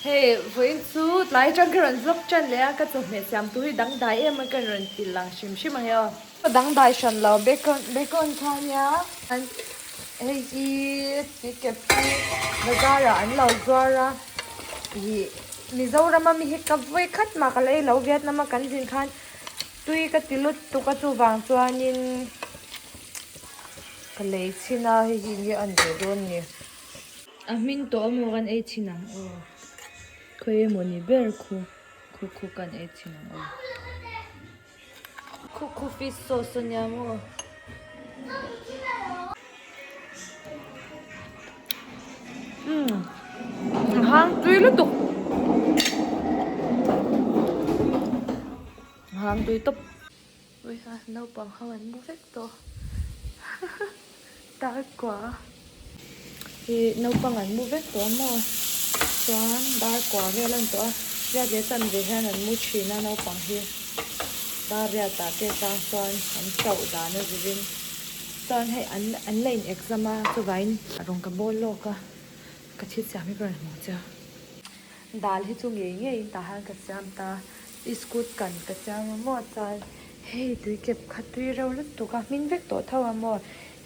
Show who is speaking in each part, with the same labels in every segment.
Speaker 1: Hei vawiin chu tlai atang ka rawn vlog tan leh a, ka chawhmeh siam tur hi dangdai em a ka rawn ti lang hrim hrim ang e aw. Ka dangdai hran lo bacon bacon kha ania hei hi tuikep hi bazar ah an lo zuar a ih Mizoram a mi hi ka vawi khat mah ka la ei lo Vietnam a kan zin khan tui ka ti lut tuk a chuvang chuanin ka lei chhin a hei hi enge a ni ve dawn ni. A hming tawh amaw kan ei chhin ang aw khawi emaw ni ber khu khu khu kan ei chhin ang aw khu khu fish sauce ania maw. Umm a hang tui lutuk a hang tui tawp. Vawiha naupang ho an mu vek tawh dar kua ih naupang an mu vek tawh a maw chuan dar kua vel a ni tawh a riat leh chan ve hian an mu thin a naupang hi dar riat ah te tang chuan an chauh dan a zirin chuan hei an an la in exam a chuvangin rawng ka bawl lawk a ka thil siam hi ka rawn hmuh che a dal hi chu ngei ngeiin tah hian ka siam ta. Iskut kan ka chiang a maw chuan hei tui kep kha tui reuh lutuk a hming vek tawh tho a maw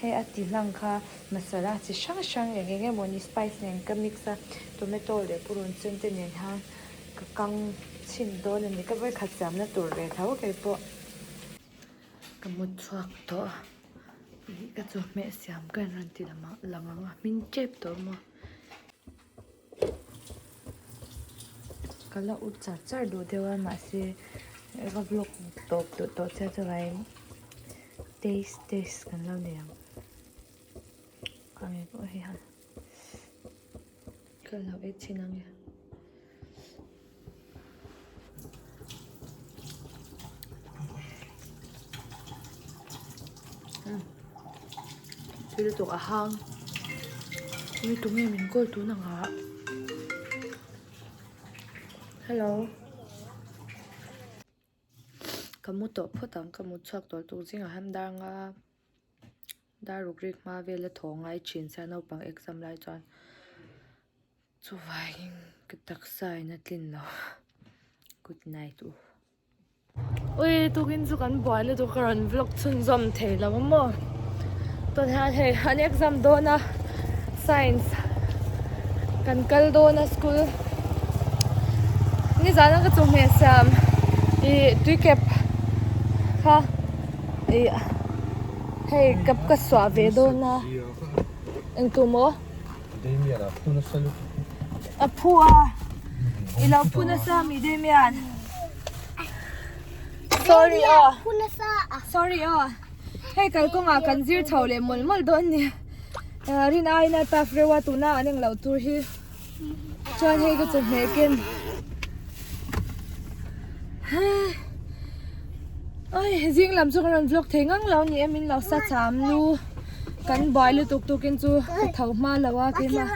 Speaker 1: hei a ti hlang kha masala chi hrang hrang eng eng emaw ni spice nen ka mix a tomato leh purun sen te nen hian ka kang chhin dawn a ni ka vawikhat siamna tur ve tho keipawh ka mut chhuak tawh a ih ka chawhmeh siam ka rawn ti lang ang a hming tep tawh a maw. Ka la up char char duh deuh a mahse ka vlog tawp duh tawh chiah chuan taste taste kan lo nei ang khawnge pawh hi han ka lo ei chhin ang e. Thil lutuk a hang mi tunge min call tun ang ah hello ka mu tawh phawt ang ka mut chhuak tawh tuk zingah hian dar nga dar ruk rik hma vel a thaw ngai thin sia naupang exam lai chuan. Chuvangin ka taksa in a tlin lo good night u. Ui tukin chu kan buai lutuk ka rawn vlog chhunzawm thei lo a maw tun hian hei an exam dawn a science kan kal dawn a school nizan a ka chawhmeh siam ih tuikep kha ih hei ka suah ve dawn a engtur maw.
Speaker 2: Damian a phu nasa lutuk.
Speaker 1: A phu a. I lo phu nasa mi Damian. Sorry aw.
Speaker 3: Phu nasa a.
Speaker 1: Sorry aw. Hei kalkawngah kan zir chho leh mawlh mawlh dawn ni. Rin aiin a tough reuh a tuna an englo tur hi. Chuan hei ka chawhmeh ken. Ai zing lam chu ka rawn vlog thei ngang lo ni e min lo sa cham lu kan buai lutuk tukin chu ka tho hma lo a keimah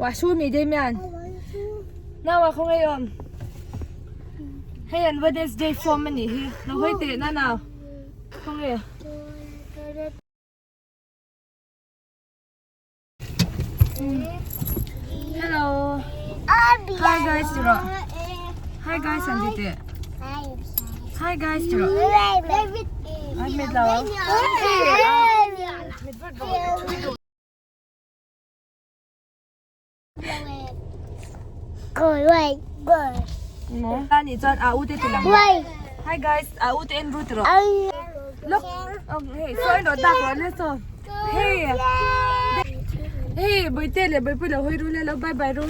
Speaker 1: wah su mi Damian naua khaw ngei awm hei an Wednesday form a nih hi lo hawi teh na nau khaw nge. Hello. Hi guys, tiro. Hi guys, an ti teh. Hi guys, tiro. Ai met lo. Ani chuan a u te ti lang. Hi guys, a u te en ru tiro. Look, oh, hey, sawi rawh tak rawh le saw. Hey, hey, Boite leh Boipui lo hawi ru le lo bye bye ru.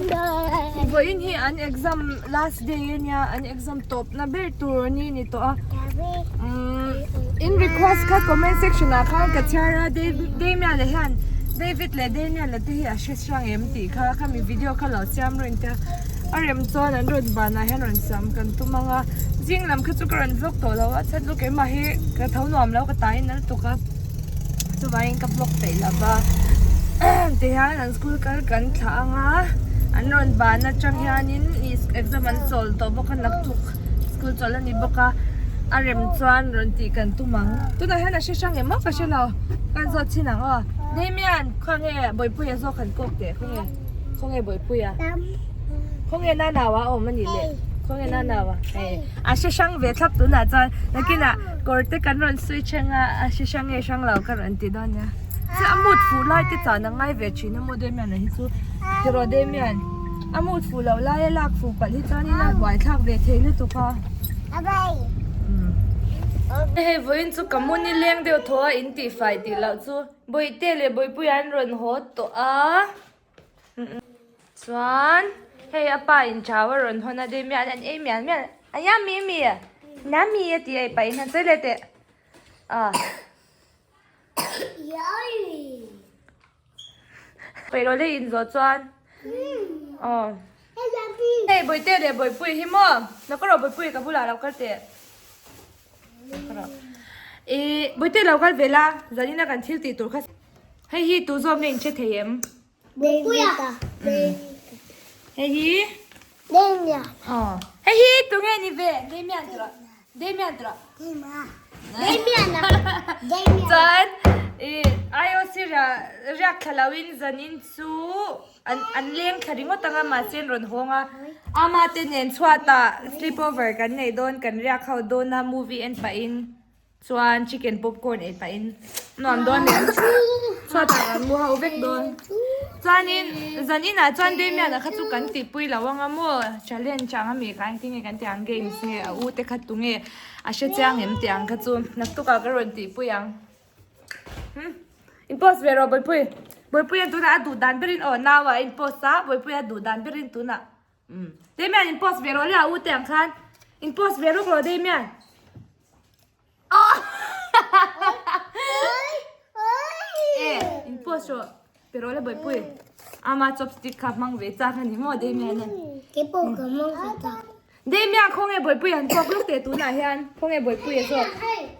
Speaker 1: Vawiin hi an exam last day ania an exam tawp na ber tur ni ni tawh a. Um, in request kha comment section ah khan ka chhiar a Damian leh hian David leh Damian leh te hi a hre hrang em tih kha khami video kha lo siam rawh intia a rem chuan an rawn banah hian rawn siam kan tum ang a zing lam kha chu ka rawn vlog tawh lo a chhan chu keimah hi ka tho nuam lo ka tain a lutuk a chuvangin ka vlog peih lo va tihian an school kal kan thlah ang a an rawn ban atang hianin exam an chawl tawh bawk a naktuk school chawl a ni bawk a a rem chuan rawn tih kan tum ang tunah hian a hre hrang em maw ka hre lo kan zawt chhin ang aw Damian khawnge Bawihpuia zawk han kawk teh khawnge khawnge Bawihpuia. Khawnge Nanaua a awm a nih le? Khawnge Nanaua? Hei a hre hrang ve thlap tunah chuan nakinah kawr te kan rawn switch anga a hre hrang nge hrang lo ka rawn ti dawn nia. Chuan a mood fuh lai te chan a ngai ve thin a maw Damian-a hi chu tiraw Damian? A mood fuh loh laia lak fuh palh hi chuanin a buaithlak ve thei lutuk a. Hei vawiin chu ka mu nileng deuh thaw a in tihfai tih loh chu Bawihte leh Bawihpuia an rawn haw tawh a. Chuan hei a pa in chau a rawn hawn a Damian an ei mial mial a yummy mi yummy a ti a i pahin han sawi leh teh ah. Peih lo leh in zawh chuan aw hei Bawihte leh Bawihpui hi maw lo ka rawh Bawihpui ka bulah lo kal teh ih Bawihte lo kal ve la zanina kan thil tih tur kha hei hi tu zawk nge in hre thei em? Hei hi aw hei hi tu nge ni ve Damian tawh ah Damian tawh ah chuan ih IOC riak thla lo in zanin chu an an leng thla ringawt ang a mahse an rawn hawng a ama te nen chhuatah sleep over kan nei dawn kan riak ho dawn a movie en pahin. Chuan chicken popcorn ei pahin nuam dawn leh chhuatah kan mu ho vek dawn. Chuanin zan inah chuan Damian-a kha chu kan tihpui lo anga maw challenge ang ami kha engtin nge kan tih ang games nge a u te kha tunge a hre chiang em tih ang kha chu naktukah ka rawn tihpui ang. In post ve rawh Bawihpui. Bawihpuia'n tunah a duh dan berin aw nau ah a in post a Bawihpuia a duh dan berin tunah Damian in post ve rawh le a u te ang khan in post ve ruk rawh Damian. E in post rawh pe rawh le Bawihpui ama chopstick kha hmang ve chak a ni maw Damian in.
Speaker 3: Keipawh ka hmang ve chak.
Speaker 1: Damian khawnge Bawihpui an kawk lawk teh tunah hian khawnge Bawihpui a zawk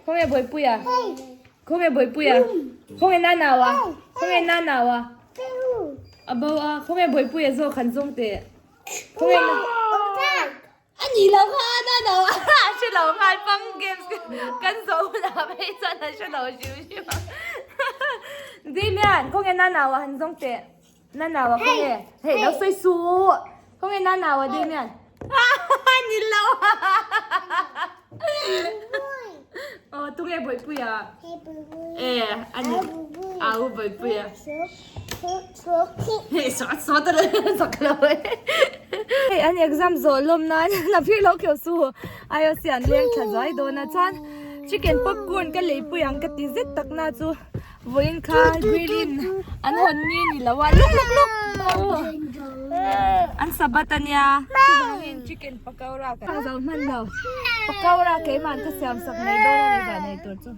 Speaker 1: khawnge Bawihpui a khawnge Bawihpui a khawnge Nanau a khawnge Nanau a a bo a khawnge Bawihpui a zawk han zawng teh khawnge A ni lo kha a na lo a hre lo nghal pang games kan zawh hunah phei chuan a hre lo hrim hrim a. Damian khawnge Nanaua han zawng teh Nanaua khawnge hei lo sawi suh khawnge Nanaua Damian a ni lo aw tunge Bawihpuia e a ni au Bawihpuia. Hei sawt sawt a zak lo e. Hei an exam zawh lawm nan la phir lo kheuh su IOC an leng thla zuai dawn a chuan chicken popcorn ka lei pui ang ka ti zet tak na chu vawiin kha grill in an hawn ni ni lo a luk luk luk an sabat ania chuvangin chicken pakora ka zo hman lo pakora keimah ka siam sak mai dawn a ni zah nei tur chu.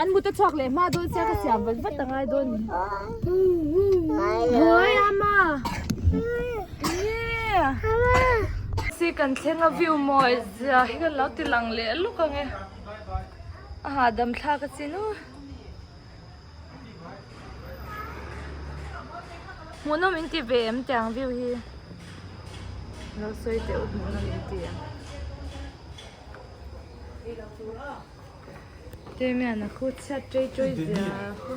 Speaker 1: An mut a chhuak leh hma dawn sia ka siam vat vat a ngai dawn ni. Hawi ama. Si kan thleng a view mawi zia hi kan lo ti lang leh luk ang e. A hahdam thlak a chin u. Hmuhnawm in ti ve em tiang view hi lo sawi teh u hmuhnawm in ti em Damian a khu chhiat chei chei zia khu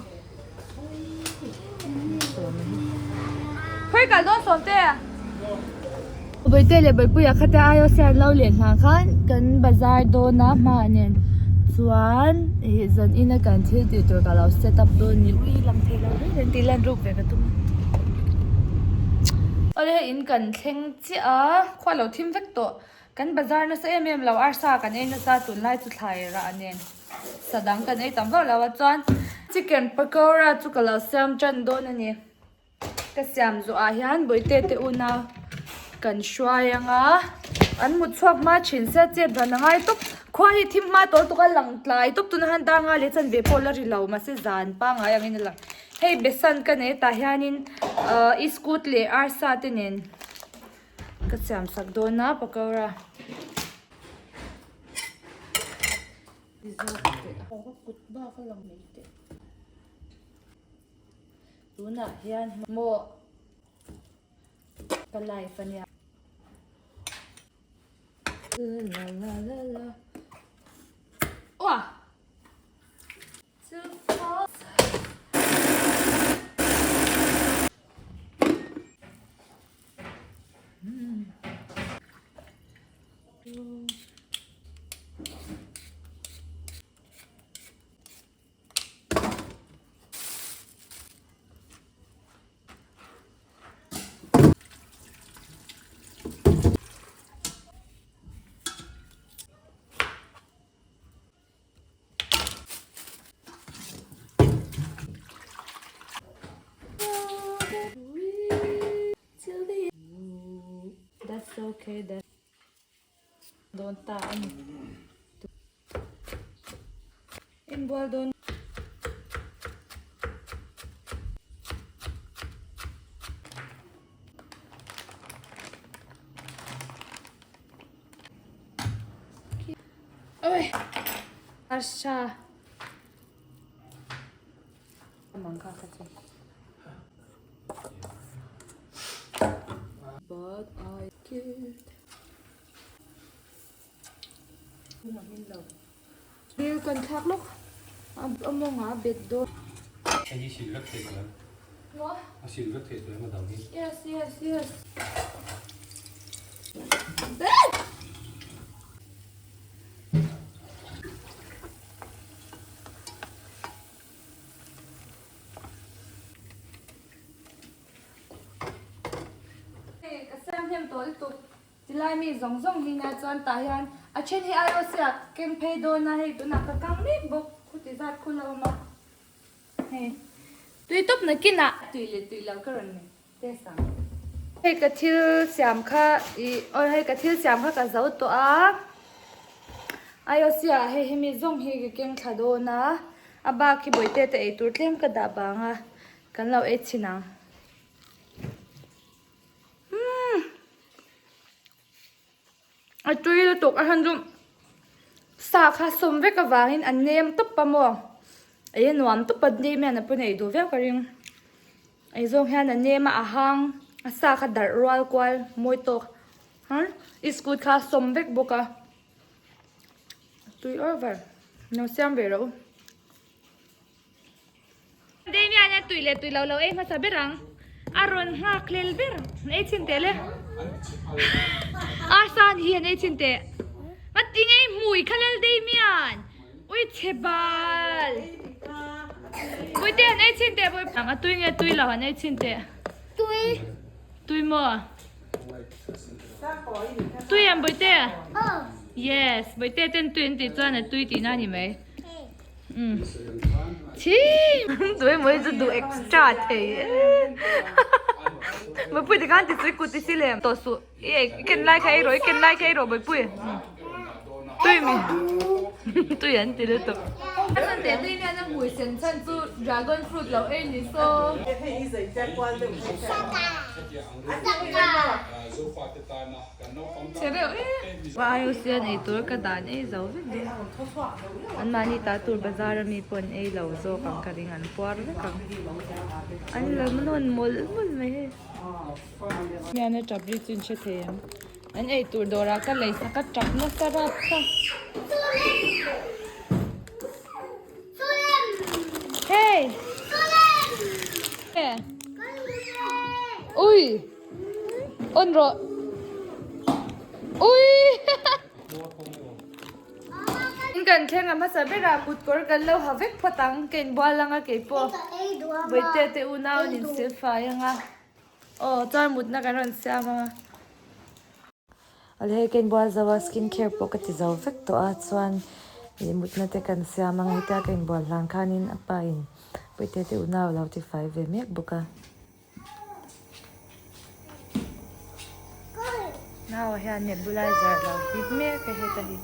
Speaker 1: Khawi kal dawn sawm te Bawihte leh Bawihpuia kha te aia siar lo leh hna khan kan bazar dawn a hmaah nen chuan ih zan ina kan thil tih tur ka lo set up dawn ni ui lang thei lo reng reng tih lan ruk ve ka tum a. Awle hei in kan thleng chiah a khua lo thim vek tawh kan bazar nasa em em lo arsa kan ei nasa tunlai chu thlai rah nen sa dang kan ei tam vak lo a chuan chicken pakora chu ka lo siam tan dawn a ni. Ka siam zawhah hian bawihte te unau kan hruai ang a, an mut chhuak hma thin sia chet dan a ngai tawp. Khua hi thim hma tawl tawk a lang tlai tawp tuna han dar nga leh chanve pawh la ri lo mahse zan pangngai angin a lang. Hei besan ka nei tah hianin ahh iskut leh arsa te nen ka siam sak dawn a pakora. Tunah hian maw ka life a nia. La la la la. Uah! Okay, dawn ta a ni. Inbual dawn. Oi! Asha. Mang kha kha chu. But I can't. Thil kan thlak lawk a mawngah a bet dawn.
Speaker 2: Hei hi sil vek theih tawh em?
Speaker 1: Maw?
Speaker 2: A sil vek theih tawh em a dang hi?
Speaker 1: Yes, yes, yes. Hei ka siam hnem tawh lutuk. Tilai mi zawng zawng hi nia chuan tah hian a then hi aiawh siak keng phei dawn a, hei tunah ka kang mek bawk khuti zat khu la awm a, hei tui tawp nakinah tui leh tui lo ka rawn nei test ang. Hei ka thil siam kha ih aw hei ka thil siam kha ka zo tawh a, aiawh siah hei hemi zawng hi ka keng thla dawn a, a bak hi bawihte te eitur tlem ka dah bang a, kan lo ei chhin ang. Umm a tui lutuk a han chu sa kha sawm vek avangin a nem tawp a maw ei a nuam tawp a nem hian a pawn ei duh viau ka ring ei zawng hian a nem a a hang a sa kha darh rual kual mawi tawk huh iskut kha a sawm vek bawk a a tui over lo siam ve rawh u. Damian a tui leh tui lo lo ei hmasa ber ang. A rawn nghak hlel ber. An ei chhin teh le. A san hi an ei chhin teh. A ti ngei hmui kha lel Damian. Ui chhe bal. Puite an ei chhin teh pui. A tui nge tui lo an ei chhin teh.
Speaker 3: Tui.
Speaker 1: Tui maw? Tui ang Puite. Yes, Puite ten tui an tih chuan a tui tihna a ni mai. Umm chhim tui mai chu duh extra thei e Bawihpui tikhan ti chui kut i si lem tawh suh i ei i ken lai kha ei rawh i ken lai kha ei rawh Bawihpui tui mi tui an ti lutuk. A chhan teh tui hian a hmui sen chhan chu dragon fruit lo ei ni saw. Chhe reuh e. Vai sian ei tur ka dan ei zo vek dawn. An mahni ta tur bazar ami pawh an ei lo zawk ang ka ring an puar vek ang. An lo nawn mawlh mawlh mai hei. Hian a tap ri chu in hre thei em? An ei tur dawrah ka lei sak a tap nasa rap kha. Hey! Ui! On rawh! Ui! Kan thleng a hmasa berah kut kawr kan lo ha vek phawt ang. Ka inbual anga keipawh Bawihte te unau an insil fai anga. Aw chuan mutna kan rawn siam anga. Awle hei ka inbual zo a skin care pawh ka ti zo vek tawh a chuan ih mutna te kan siam anga hetia ka inbual hlan khanin a pa in Bawihte te unau a lo ti fai ve mek bawk a. Nau hian nebulizer lo hip mek a heta hi.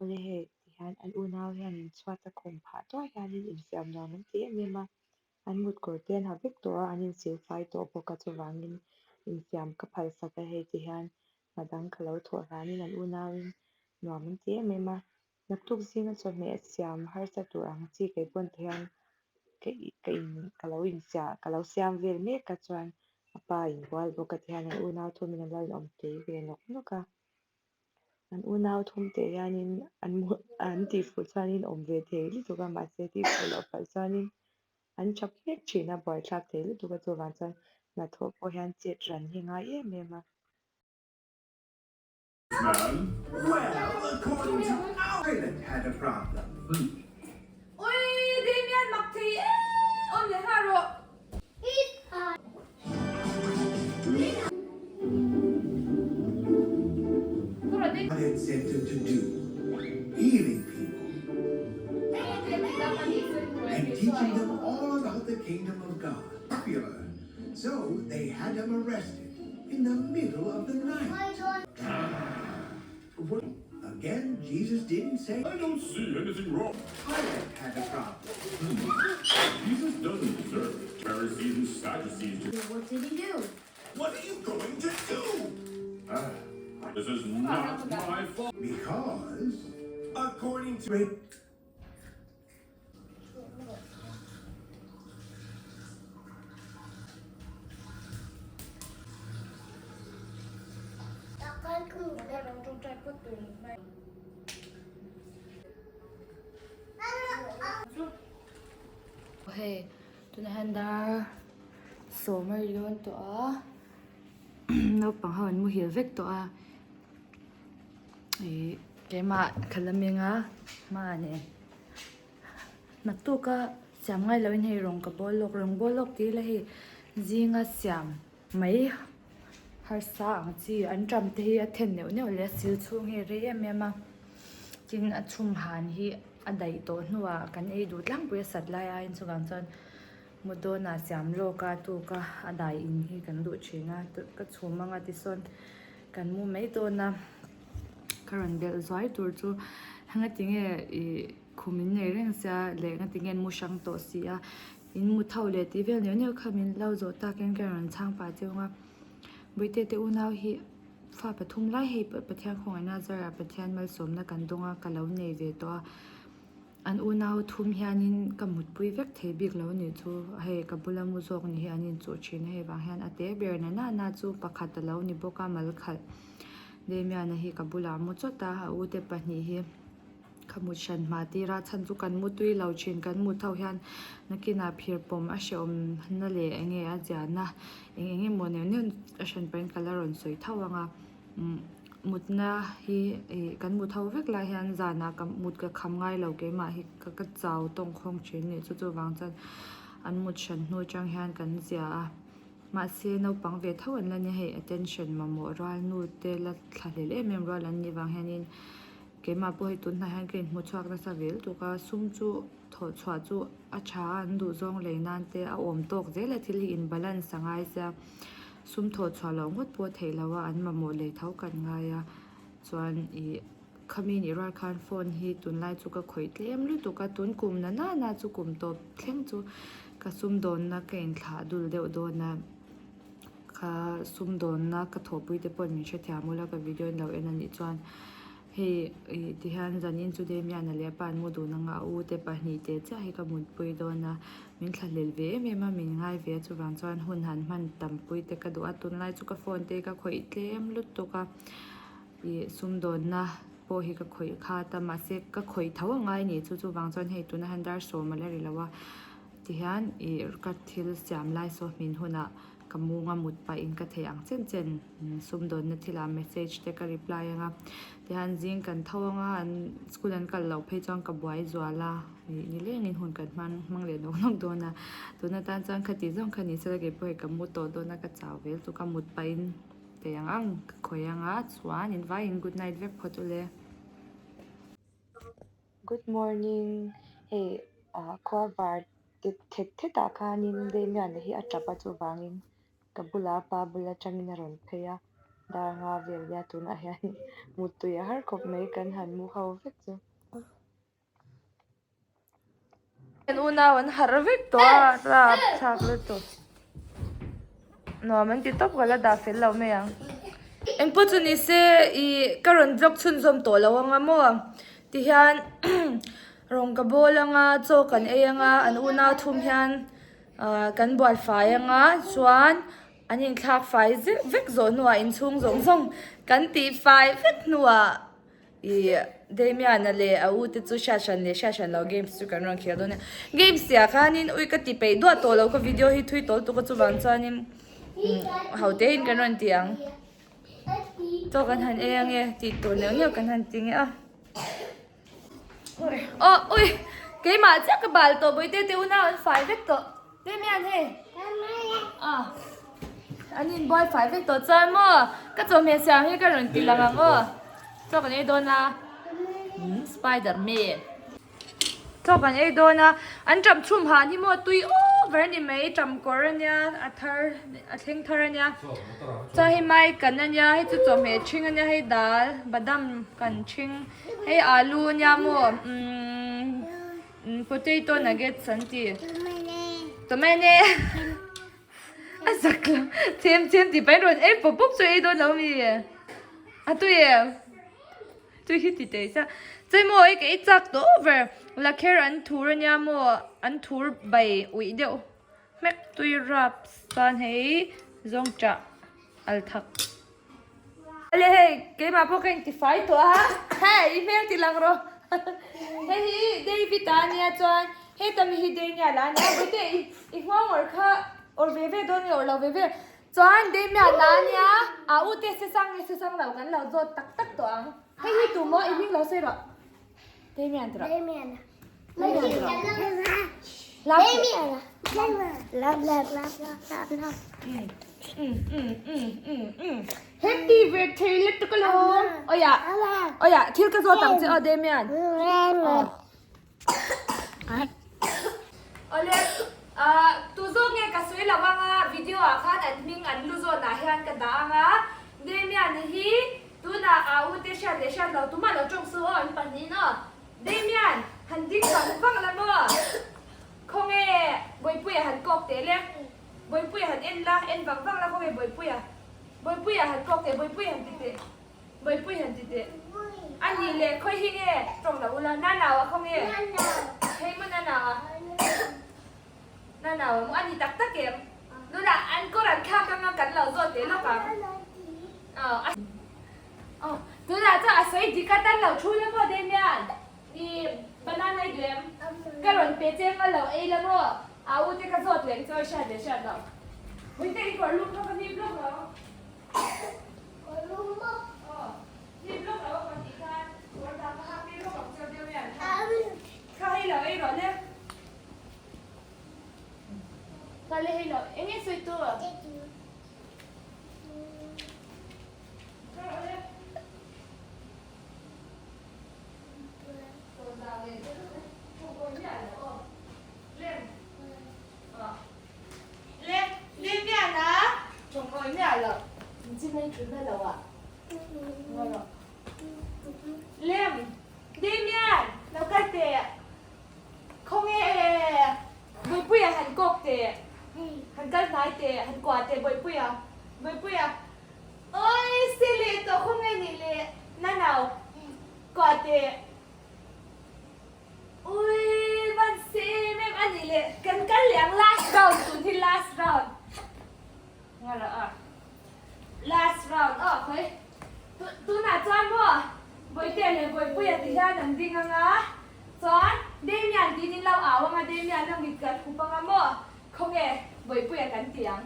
Speaker 1: Awle hei tihian an unau hianin chhuat a khum phah tuai hianin infiam nuam an ti em em a an mut kawr te an ha vek tawh a an insil fai tawh bawk a chuvangin infiam ka phal sak a hei tihian hna dang ka lo thawh hlanin an unauin nuam an ti em em a naktuk zinga chawhmeh siam harsa tur ang chi kei pawn tihian ka ka in ka lo insiam ka lo siam vel mek a chuan a pa inbual bawk a tihian an unau thumin an lo inawm tui ve nawk nawk a. An unau thum teh hianin an an tihfuh chuanin awm ve thei lutuk a mahse tihfuh loh palh chuanin an tap mek thin a buaithlak thei lutuk a chuvang chuan hnathawh pawh hian chet ran hi ngai em em a.
Speaker 4: Ui Damian mak thei em awm leh nghal rawh.
Speaker 5: God had sent him to do, healing people and teaching them all about the kingdom of God. Popular, so they had him arrested in the middle of the night. Again, Jesus didn't say,
Speaker 6: I don't see anything wrong.
Speaker 5: Pilate had a problem.
Speaker 6: Jesus doesn't deserve it. Pharisees and Sadducees do.
Speaker 3: What did he do?
Speaker 5: What are you going to do?
Speaker 6: Ah, this is not my fault.
Speaker 5: Because, according to
Speaker 1: Hei tunah hian dar sawm a ri dawn tawh a naupang ho an muhil vek tawh a ih keimah ka la meng a hmaneh. Naktuk a siam ngai loin hei rawng ka bawl lawk rawng bawl lawk tih ila hei zinga siam mai harsa ang chi an ṭam te hi a then neuh neuh leh a sil chhung hi a rei em em a tin a chhum han hi a daih tawh hnuah kan ei duh tlangpui a sat lai aiin chuvang chuan mut dawnah siam lawk a tuk a a dai in hi kan duh thin a ka chhum anga tisawn kan mu mai dawn a ka rawn belh zuai tur chu ngatinge ih. Khum in nei reng sia leh nga tinge an mu hrang tawh si a, in mu tho leh tih vel neuh neuh kha min lo zawh tak in ka rawn chhang pah chiang a, Bawihte te unau hi fa pathum lai hei Pathian khawngaihna zarah Pathian malsawmna kan dawng a ka lo nei ve tawh a, an unau thum hianin ka mutpui vek thei bik lo anih chu hei ka bula mu zawk ni hi an inchuh thin a hei vang hian a te ber na na na chu pakhat a lo ni bawk a malkhalh Damian-a hi ka bulah a mu chawt a, a ute pahnih hi. Ka mut hran hma tir a, chhan chu kan mu tui lo thin, kan mut ho hian nakinah phir pawm a hrehawm na leh eng nge a ziahna eng eng emaw neuh neuh a hran pahin ka la rawn sawi tho ang a, mutna hi ih kan mut ho vek lai hian zanah ka mut ka kham ngai lo keimah hi ka ka chau tawng khawng thin a nih chu chuvang chuan an mut hran hnu atang hian kan zia a, mahse naupang ve tho an la nia hei attention mamawh rual nu te la thlahlel em em rual an nih vang hianin. Keimah pawh hei tunhnai hian ka inhmu chhuak nasa vel tuk a, sum chu thawh chhuah chu a tha a, an duh zawng lei nan te a awm tawk zel a, thil hi in balance a ngai sia, sum thawh chhuah loh ngawt pawh theih loh a, an mamawh lei tho kan ngai a, chuan ih khami nih rual khan phone hi tunlai chu ka khawih tlem lutuk a, tun kum na na na chu kum tawp thleng chu ka sum dawnna ka inthlah dul deuh dawn a. Ka sumdawnna ka thawhpui te pawhin min hrethiam ula ka video in lo en a nih chuan hei ih tihian zanin chu Damian-a leh a pa an mu dun anga a u te pahnih teh chiah hi ka mutpui dawn a min thlahlel ve em em a min ngai ve a chuvang chuan hun han hman tampui te ka duh a tunlai chu ka phone te ka khawih tlem lutuk a ih sumdawnna pawh hi ka khawih khat a mahse ka khawih tho angai a nih chu chuvang chuan hei tuna hian dar sawm a la ri lo a. Tihian ih ka thil siam lai saw hmin hunah ka munga mut pahin ka thei ang chen chen sumdawnna thilah message te ka reply anga tihian zing kan tho anga an school an kal loh phei chuan ka buai zual a ih nilengin hun kan hman hmang leh nawk nawk dawn a tun atan chuan khati zawng kha ni sela keipawh hei ka mu tawh dawn a ka chau vel chu ka mut pahin thei ang ang ka khawih anga chuan invaiin good night vek phawt ule. Good morning hei ah khua var te thet thet ah khanin Damian-a hi a tap a chuvangin ka bulah pa bul atangin a rawn phei a. Dar nga vel nia tunah hian muttui a har khawp mai kan han mu ho vek chu. An unau an harh vek tawh a rap thlak lutuk nuam an ti tawp ka la dah fel lo mai ang. Engpawh chu ni se ih ka rawn vlog chhunzawm tawh lo anga maw tihian rawng ka bawl anga chaw kan ei anga an unau thum hian ah kan bual fai anga chuan an inthlak fai zeuh vek zawh hnuah inchhung zawng zawng kan tih fai vek hnuah. Ih Damian-a leh a u te chu hriat hran leh hriat hran lo games chu kan rawn khel dawn a, games tih ah khanin ui ka ti peih duah tawh lo ka video hi thui tawl tuk a chuvang chuanin ho te in kan rawn ti ang chaw kan han ei ange tih tur neuh neuh kan han ti nge a aw ui keimah chiah ka bal tawh bawihte te unau an fai vek tawh. Damian hei ah an inbuai fai vek tawh chuan maw ka chawhmeh siam hi ka rawn ti lang ang aw chaw kan ei dawn a spider man chaw kan ei dawn a an ṭam chhum han hi maw tui over a ni mai ṭam kawr a nia a thar a thleng thar a nia chuan hei mai kan a nia hei chu chawhmeh ṭhing a nia hei dal badam kan ṭhing hei alu a nia maw umm. Potato nuggets an ti. Tomene. A zak lo. Chem chem ti pahin rawn ei pawp pawp chu ei dawn lo mi. A tui em? Tui hi ti tei sa. Chei maw ei ka ei chak tawh over. Lakher an thur ania maw an thur bai uih deuh. Hmek tui raps chuan hei zawng chah al thak. Ale hei keimah pawh ka intifai tawh a hei i hmel ti lang rawh hei hi David a ania chuan heta mi hi Daniel a ania bawihte i i nghawng awrh kha awrh ve ve dawn nge awrh lo ve ve chuan Damian a ania a u te se sang nge se sang lo kan lo zawt tak tak tawh ang hei hi tu maw i hming lo sawi rawh Damian rawh
Speaker 3: Damian
Speaker 1: Damian rawh
Speaker 3: Damian Love love love love love
Speaker 1: Happy birthday lutuk alawm Oia Oia thil ka zawt ang che aw Damian Awle tu zawk nge ka sawi lo anga video ah khan an hming an lu zawnah hian ka dah anga Damian hi Tunah a u te hriat leh hriat lo tumah lo tawng suh aw an pahnihin aw. Damian, han ding vang vang la maw? Khawnge Bawipuia han kawk teh le. Bawipuia han en la, en vang vang la khawnge Bawipuia. Bawipuia han kawk teh, Bawipuia han ti teh. Bawipuia han ti teh. A nih leh khawi hi nge tawng lo ula, Nanau a khawnge? Hei maw Nanau a? Nanau a maw? A ni tak tak em? Nula, an kawr an thlak anga kan lo zawt leh lawk ang. Aw, tunah chuan a sawi dik a tan lo thu la maw Damian? I banana i duh em? Ka rawn pe che anga lo ei la maw? A u te ka zawt leh ang chu a hriat leh hriat lo. Puite i kawr lum kha ka hnip lawk lo. Kawr lum maw? Aw, hnip lawk lo a ka tih khan kawr dang ka hak tir lawk ang chu Damian. Kha hei lo ei rawh le. Kha le hei lo, eng nge sawi tu? Bawipuia han kawk teh, han kal hnai teh, han kuah teh Bawipuia, Bawipuia. Oi se leh tawh khawnge nih le nanau kuah teh. Ui van se em em a nih le kan kal leh ang last round tun hi last round. Ngara a last round aw khawi tunah chuan maw Bawitea leh Bawipuia ti hian an ding anga chuan Damian tiin in lo au anga Damian a mit kan hup anga maw khawnge Bawipuia kan ti ang.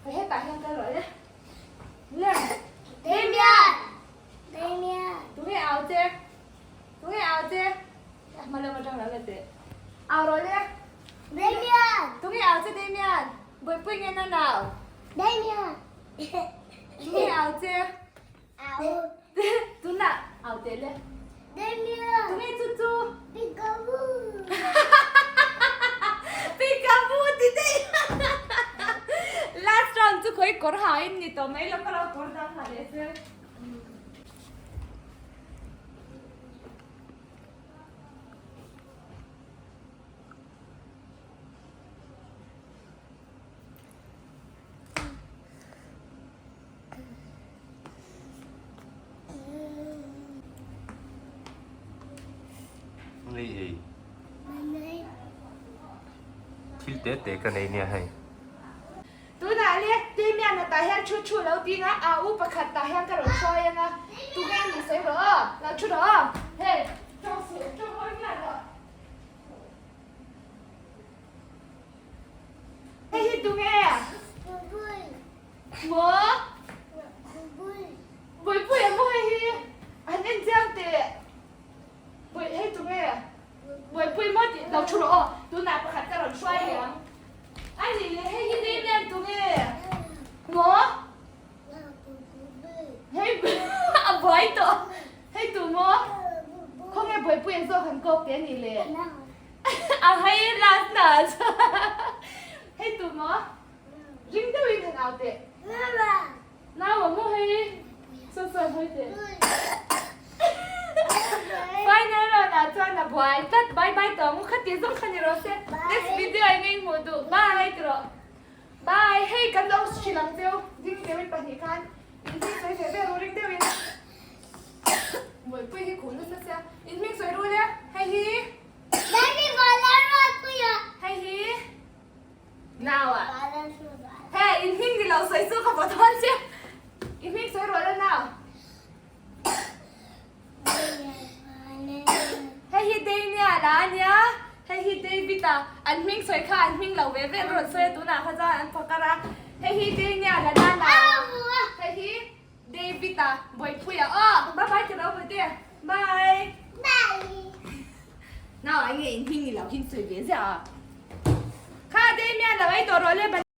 Speaker 1: Ka hetah hian kal rawh le. Le.
Speaker 3: Damian! Damian!
Speaker 1: Tunge au che? Tunge au che? Hma lam atang lo la teh. Au rawh le.
Speaker 3: Damian!
Speaker 1: Tunge au che Damian? Bawihpui nge na nau?
Speaker 3: Damian!
Speaker 1: Tunge au che?
Speaker 3: Au.
Speaker 1: Tunah au teh le.
Speaker 3: Damian!
Speaker 1: Tunge chu chu?
Speaker 3: Peekaboo!
Speaker 1: Peekaboo ti daih! Last round.
Speaker 4: gown chu khawi kawr ha in ni tawh mai lo ka lo kawr dang ha leh se.
Speaker 2: Ngei ei. Thil te te ka nei nia hei.
Speaker 4: Tunah le Damian-a tah hian thu thu lo ding a, a u pakhat tah hian ka rawn hruai ang a, tunge a nih sawi rawh aw, lo thu rawh aw, hei tawng suh, tawng hawi miah rawh. Hei hi tunge? Maw? Bawihpui a maw hei hi? An en chiang teh. Bawih hei tunge? Bawihpui maw tih lo thu rawh aw. Tunah pakhat ka rawn hruai leh ang. A nih leh hei hi Damian tunge? Maw? Hei a buai tawh. Hei tu maw? Khawnge Bawihpui a zawk han kawk teh a nih leh? A hei last na hei tu maw ring deuhin han au teh nau a maw hei saw saw hawi teh final round ah chuan a buai tlat bye bye tawh ang u khati zawng kha ni rawh se next video ah eng hmuh duh bye ti rawh bye hei kan lo hrilh ang cheu ding deuhin pahnih khan in hming sawi ve ve ru ring deuhin Mawlhpui hi khuh nasa sia. In hming sawi ru le. Hei hi.
Speaker 3: Baby Valarwatpuia.
Speaker 4: Hei hi. Nau ah. Hei in hming ni lo sawi chu ka vaw dawn che. In hming sawi rawh le nau. Hei hi Dania la ania. Hei hi David a. An hming sawi kha an hming lo ve ve an rawn sawi a tunah kha chuan an phakar a. Hei hi Dania la na nau. Hei hi. David a Bawihpuia aw bye bye tiraw Bawihte bye
Speaker 3: Bye
Speaker 4: Nau ai nge in hming ni lo hin sawi ve ziah a Kha Damian lo ei tawh rawh le.